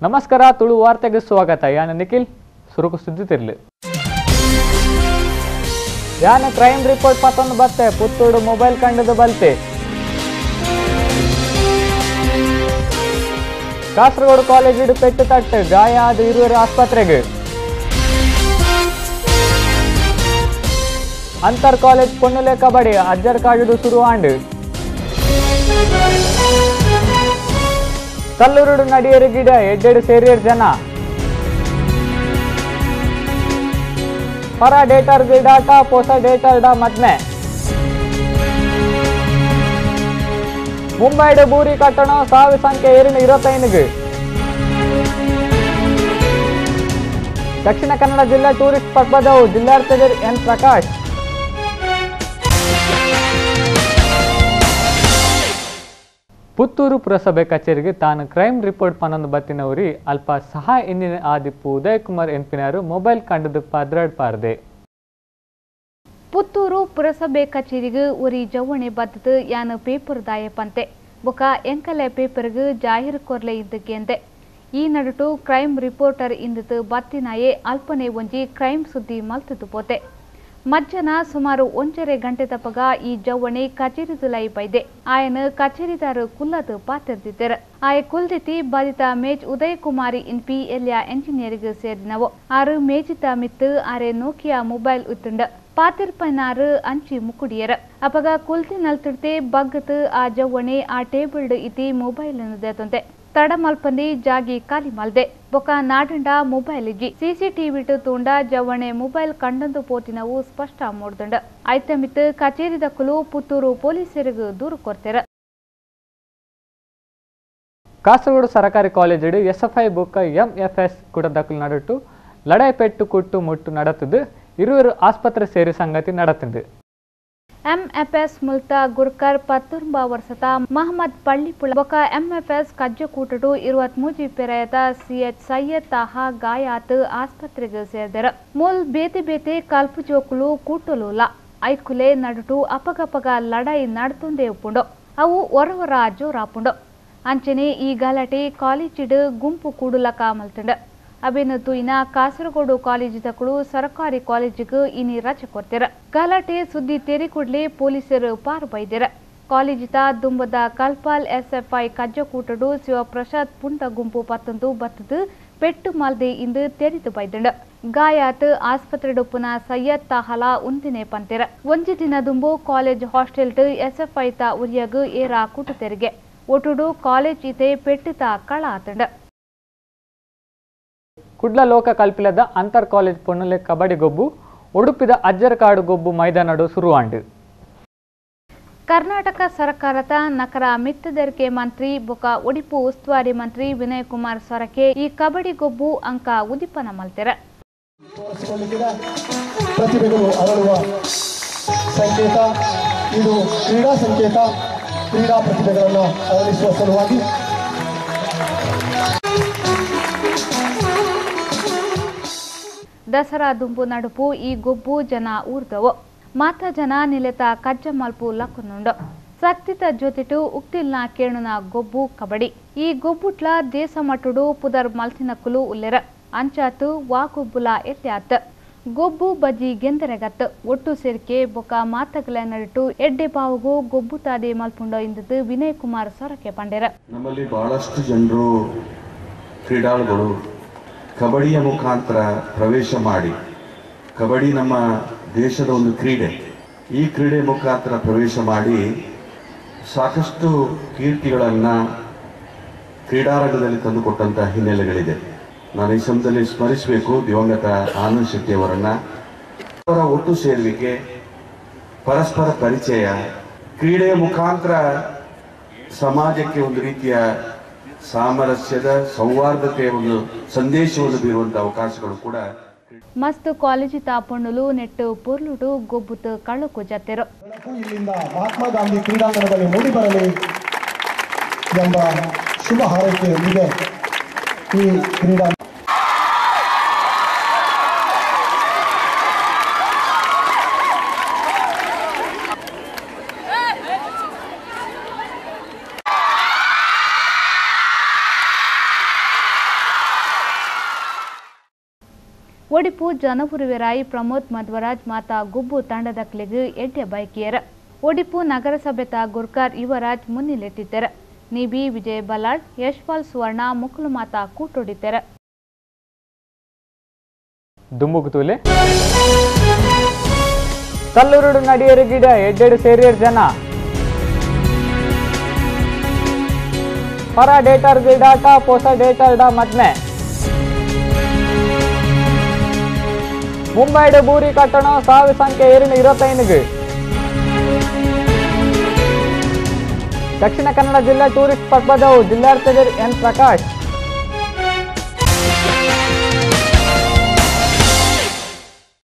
ನಮಸ್ಕಾರ, ತುಳು ವಾರ್ತೆಗೆ ಸ್ವಾಗತ. ಯಾನ ನಿಖಿಲ್, ಸುರುಕು ಸುದ್ದಿ ತಿರ್ಲು. ಯಾನ ಕ್ರೈಮ್ ರಿಪೋರ್ಟ್ ಪತ್ತೊಂದು ಬತ್ತೆ, ಪುತ್ತೂರು ಮೊಬೈಲ್ ಕಂಡದು ಬಲ್ತೆ. ಕಾಸರಗೋಡು ಕಾಲೇಜಿಡು ಪೆಟ್ಟು ತಟ್ಟು ಗಾಯ ಆದ ಇರುವರು ಆಸ್ಪತ್ರೆಗೆ. ಅಂತರ್ ಕಾಲೇಜ್ ಪೊನ್ನುಲೆ ಕಬಡ್ಡಿ ಅಜ್ಜರ್ ಕಾಡು ಶುರು ಆಂಡು. ಕಲ್ಲೂರುಡು ನಡಿಯರು ಗಿಡ ಎಡ್ಡೆಡು ಸೇರಿಯರ್ ಜನ. ಪರ ಡೇಟರ್ ಗಿಡಾಟ ಪೊಸ ಡೇಟರ್ ಡಾ ಮದ್ಮೆ. ಮುಂಬೈಡು ಬೂರಿ ಕಟ್ಟಣ ಸಾವು ಸಂಖ್ಯೆ ಏರಿನ 25. ದಕ್ಷಿಣ ಕನ್ನಡ ಜಿಲ್ಲಾ ಟೂರಿಸ್ಟ್ ಪಟ್ಬದವು ಜಿಲ್ಲಾಧಿಕಾರಿ ಎನ್ ಪ್ರಕಾಶ್. ಪುತ್ತೂರು ಪುರಸಭೆ ಕಚೇರಿಗೆ ತಾನು ಕ್ರೈಮ್ ರಿಪೋರ್ಟ್ ಪನ್ನೊಂದು ಬತ್ತಿನವರಿ ಅಲ್ಪ ಸಹಾಯ ಇಂಜಿನ ಆದಿಪ್ಪು ಉದಯ್ ಕುಮಾರ್ ಎಂಪಿನಾರು ಮೊಬೈಲ್ ಕಂಡದು ಪದ್ರಾಡ್ ಪಾರದೆ. ಪುತ್ತೂರು ಪುರಸಭೆ ಕಚೇರಿಗೆ ಒರಿ ಜವಣೆ ಬದ್ದದು ಯಾನು ಪೇಪರ್ ದಾಯ ಪಂತೆ ಬೊಕ ಎಂಕಲೆ ಪೇಪರ್ಗೆ ಜಾಹೀರು ಕೊರ್ಲೆ ಇದ್ದಕ್ಕೆಂದೆ. ಈ ನಡುಟು ಕ್ರೈಮ್ ರಿಪೋರ್ಟರ್ ಇಂದದು ಬತ್ತಿನಾಯೆ ಅಲ್ಪನೆ ಒಂಜಿ ಕ್ರೈಮ್ ಸುದ್ದಿ ಮಲ್ತದು ಪೋತೆ. ಮಜ್ಜನ ಸುಮಾರು 1.5 ಗಂಟೆ ತಪ್ಪಗ ಈ ಜವಣೆ ಕಚೇರಿದುಲೈ ಬೈದೆ. ಆಯನ ಕಚೇರಿದಾರು ಕುಲ್ಲದು ಪಾತಿರ್ದಿದ್ದರು. ಆಯ ಕುಲ್ದಿತಿ ಬಾಧಿತ ಮೇಜ್ ಉದಯ್ ಕುಮಾರಿ ಇನ್ಪಿ ಎಲ್ಯ ಎಂಜಿನಿಯರ್ಗೆ ಸೇರಿನವು. ಆರು ಮೇಜಿತ ಮಿತ್ತು ಆರೆ ನೋಕಿಯಾ ಮೊಬೈಲ್ ಉತ್ತುಂಡ ಪಾತಿರ್ಪನಾರು ಅಂಚಿ ಮುಕುಡಿಯರ. ಅಪಗ ಕುಲ್ತಿ ನಲ್ತಿಡ್ತೆ ಬಗ್ಗತು ಆ ಜವಣೆ ಆ ಟೇಬಲ್ಡ್ ಇತಿ ಮೊಬೈಲ್ ದೇತಂತೆ. ತಡ ಮಲ್ಪಂದಿ ಜಾಗಿ ಖಾಲಿ ಮಲ್ದೆ ಬೊಕ ನಾಡಂಡ ಮೊಬೈಲ್ ಇಜ್ಜಿ. ಸಿಸಿಟಿವಿ ತೂಂಡ ಜವಣೆ ಮೊಬೈಲ್ ಕಂಡಂದು ಪೋತಿನವು ಸ್ಪಷ್ಟ ಮೂಡ್ದಂಡ. ಐತಮಿತ್ ಕಚೇರಿದಕ್ಕಲು ಪುತ್ತೂರು ಪೊಲೀಸರಿಗೆ ದೂರು ಕೊರ್ತೆರ. ಕಾಸರಗೋಡು ಸರಕಾರಿ ಕಾಲೇಜಿಡು ಎಸ್ಎಫ್ಐ ಬೊಕ್ಕ ಎಂಎಫ್ಎಸ್ ಕೂಟದಕ್ಕಲು ನಡುಟು ಲಡಾಯಿ ಪೆಟ್ಟು ಕುಟ್ಟು ಮುಟ್ಟು ನಡತದು. ಇರುವರು ಆಸ್ಪತ್ರೆ ಸೇರಿ ಸಂಗತಿ ನಡತದು. ಎಂಎಫ್ಎಸ್ ಮುಲ್ತ ಗುರ್ಕರ್ 19 ವರ್ಷದ ಮಹಮ್ಮದ್ ಪಳ್ಳಿಪುಳ ಬೊಕ ಎಂಎಫ್ಎಸ್ ಕಜ್ಜಕೂಟಡು 23 ಪೆರೆಯದ ಸಿಎಚ್ ಸೈಯದ್ ತಾಹ ಗಾಯಾತ್ ಆಸ್ಪತ್ರೆಗೆ ಸೇರಿದರು. ಮೂಲ್ ಬೇತೆ ಬೇತೆ ಕಲ್ಪು ಜೋಕುಲು ಕೂಟಲೂಲ ಐಕುಲೆ ನಡುಟು ಅಪಗಪಗ ಲಡಾಯಿ ನಡ್ತುಂದೇ ಉಪ್ಪುಂಡು. ಅವು ಒರವರ ಜೋರಾಪುಂಡು. ಅಂಚನೆ ಈ ಗಲಾಟೆ ಕಾಲೇಜಿಡು ಗುಂಪು ಕೂಡುಲಕ ಮಲ್ತುಂಡು. ಅಬೇನು ತೂಯಿನ ಕಾಸರಗೋಡು ಕಾಲೇಜಿದಕ್ಕಳು ಸರ್ಕಾರಿ ಕಾಲೇಜಿಗೆ ಇನಿ ರಜೆ ಕೊರ್ತೆರ. ಗಲಾಟೆ ಸುದ್ದಿ ತೆರಿಕೂಡ್ಲೆ ಪೊಲೀಸರು ಪಾರು ಬೈದೆರ. ಕಾಲೇಜಿದ ದುಂಬದ ಕಲ್ಪಾಲ್ ಎಸ್ಎಫ್ಐ ಕಜ್ಜಕೂಟಡು ಶಿವಪ್ರಸಾದ್ ಪುಂಡ ಗುಂಪು ಪತ್ತೊಂದು ಬತ್ತದು ಪೆಟ್ಟು ಮಾಲ್ದೆ ಇಂದು ತೆರಿದು ಬೈದಂಡ. ಗಾಯಾತ್ ಆಸ್ಪತ್ರೆಡುಪ್ಪುನ ಸೈಯದ್ ತಾಹಲಾ ಉಂದಿನೆ ಪಂತೆರ. ಒಂಜಿ ದಿನ ದುಂಬು ಕಾಲೇಜ್ ಹಾಸ್ಟೆಲ್ ಎಸ್ಎಫ್ಐ ತ ಉರಿಯಗು ಏರಾ ಕೂಟು ತೆರಿಗೆ ಒಟುಡು ಕಾಲೇಜ್ ಇತೆ ಪೆಟ್ಟುತ ಕಳ ಆತಂಡ. ಕುಡ್ಲ ಲೋಕ ಕಲ್ಪಿಲದ ಅಂತರ್ ಕಾಲೇಜ್ ಪೊನ್ನುಲೆ ಕಬಡ್ಡಿ ಗೊಬ್ಬು ಉಡುಪಿದ ಅಜ್ಜರಕಾಡು ಗೊಬ್ಬು ಮೈದಾನಡು ಶುರುವಾಂಡು. ಕರ್ನಾಟಕ ಸರ್ಕಾರದ ನಕರ ಮಿತ್ತದೆರಿಕೆ ಮಂತ್ರಿ ಬೊಕ ಒಡಿಪು ಉಸ್ತುವಾರಿ ಮಂತ್ರಿ ವಿನಯ್ ಕುಮಾರ್ ಸೊರಕೆ ಈ ಕಬಡ್ಡಿ ಗೊಬ್ಬು ಅಂಕ ಉದ್ದೀಪನ ಮಲ್ತೆರ. ಪ್ರತಿಭೆಗಳು ಅರಳುವ ಸಂಕೇತ ಇದು ಕ್ರೀಡಾ ಸಂಕೇತ. ಕ್ರೀಡಾ ಪ್ರತಿಭೆಗಳನ್ನು ಅರಳಿಸುವ ಸಲುವಾಗಿ ದಸರಾ ದುಂಬು ನಡುಪು ಈ ಗೊಬ್ಬು ಜನ ಊರ್ದವು. ಮಾತ ಜನ ನಿಲೆತ ಕಜ್ಜ ಮಲ್ಪು ಲಕ್ಕುನುಂಡು. ಸಕ್ತಿತ ಜೊತೆಟು ಉಕ್ತಿಲ್ನ ಕೇಣುನ ಗೊಬ್ಬು ಕಬಡ್ಡಿ. ಈ ಗೊಬ್ಬುಟ್ಲ ದೇಶ ಮಟ್ಟುಡು ಪುದರ್ ಮಲ್ತಿನಕ್ಕುಲು ಉಲ್ಲೆರ. ಅಂಚಾತು ವಾ ಗೊಬ್ಬುಲ ಎಲ್ಯಾತ್ ಗೊಬ್ಬು ಬಜಿ ಗೆಂದರೆಗತ್ತು. ಒಟ್ಟು ಸೇರಿಕೆ ಬೊಕ ಮಾತಗಲ ನಡುಟು ಎಡ್ಡೆ ಪಾವುಗು ಗೊಬ್ಬು ತಾದೆ ಮಲ್ಪುಂಡೋ ಇಂದದು ವಿನಯ್ ಕುಮಾರ್ ಸೊರಕೆ ಪಂಡೆರ. ನಮ್ಮಲ್ಲಿ ಬಹಳಷ್ಟು ಜನರು ಕ್ರೀಡಾಳುಗಳು ಕಬಡ್ಡಿಯ ಮುಖಾಂತರ ಪ್ರವೇಶ ಮಾಡಿ, ಕಬಡ್ಡಿ ನಮ್ಮ ದೇಶದ ಒಂದು ಕ್ರೀಡೆ, ಈ ಕ್ರೀಡೆ ಮುಖಾಂತರ ಪ್ರವೇಶ ಮಾಡಿ ಸಾಕಷ್ಟು ಕೀರ್ತಿಗಳನ್ನು ಕ್ರೀಡಾರಂಗದಲ್ಲಿ ತಂದುಕೊಟ್ಟಂಥ ಹಿನ್ನೆಲೆಗಳಿದೆ. ನಾನು ಈ ಸಮಯದಲ್ಲಿ ಸ್ಮರಿಸಬೇಕು ದಿವಂಗತ ಆನಂದ್ ಶೆಟ್ಟಿಯವರನ್ನು. ಅವರ ಒಟ್ಟು ಸೇರುವಿಕೆ, ಪರಸ್ಪರ ಪರಿಚಯ, ಕ್ರೀಡೆಯ ಮುಖಾಂತರ ಸಮಾಜಕ್ಕೆ ಒಂದು ರೀತಿಯ ಸಾಮರಸ್ಯದ ಸೌಹಾರ್ದತೆಯ ಒಂದು ಸಂದೇಶವನ್ನು ಬೀರುವಂತಹ ಅವಕಾಶಗಳು ಕೂಡ. ಮಸ್ತ್ ಕಾಲೇಜು ತಾಪಣ್ಣಲು ನೆಟ್ಟು ಪೊರ್ಲುಡು ಗೊಬ್ಬುತ್ತು ಕಳ್ಳಕು ಜತೆರು. ಇಲ್ಲಿಂದ ಮಹಾತ್ಮ ಗಾಂಧಿ ಕ್ರೀಡಾಂಗಣದಲ್ಲಿ ಮೂಡಿಬರಲಿ ಎಂಬ ಶುಭ ಹಾರೈಕೆಯೊಂದಿಗೆ ಈ ಕ್ರೀಡಾ ಒಡಿಪು ಜನಪುರುವೆರಾಯಿ ಪ್ರಮೋದ್ ಮಧ್ವರಾಜ್ ಮಾತಾ ಗುಬ್ಬು ತಂಡದಕ್ಲೆಗ್ ಎಡ್ಡೆ ಬೈಕಿಯರ್. ಒಡಿಪು ನಗರಸಭೆತ ಗುರ್ಕಾರ್ ಯುವರಾಜ್ ಮುನ್ನಿಲೆಟ್ಟಿದ್ದರು. ನಿಬಿ ವಿಜಯ್ ಬಲಾಳ್, ಯಶ್ಪಾಲ್ ಸುವರ್ಣ ಮುಕುಲು ಮಾತಾ ಕೂಟೊಡಿದ್ದರು. ದುಂಬುಗುತೂಲೆ ಕಲ್ಲೂರುಡು ನಡಿಯರು ಗಿಡ ಎಡ್ಡೆಡು ಸೇರಿಯರ್ ಜನ. ಪರ ಡೇಟರ್ ಗಿಡಾಟ ಪೋಸ ಡೇಟರ್ ಡ ಮದ್ಮೆ. ಮುಂಬೈಡು ಬೂರಿ ಕಟ್ಟಣ ಸಾವು ಸಂಖ್ಯೆ ಏರಿನ 25. ದಕ್ಷಿಣ ಕನ್ನಡ ಜಿಲ್ಲೆ ಟೂರಿಸ್ಟ್ ಪರ್ಬದವು ಜಿಲ್ಲಾಧಿಕಾರಿ ಎನ್ ಪ್ರಕಾಶ್.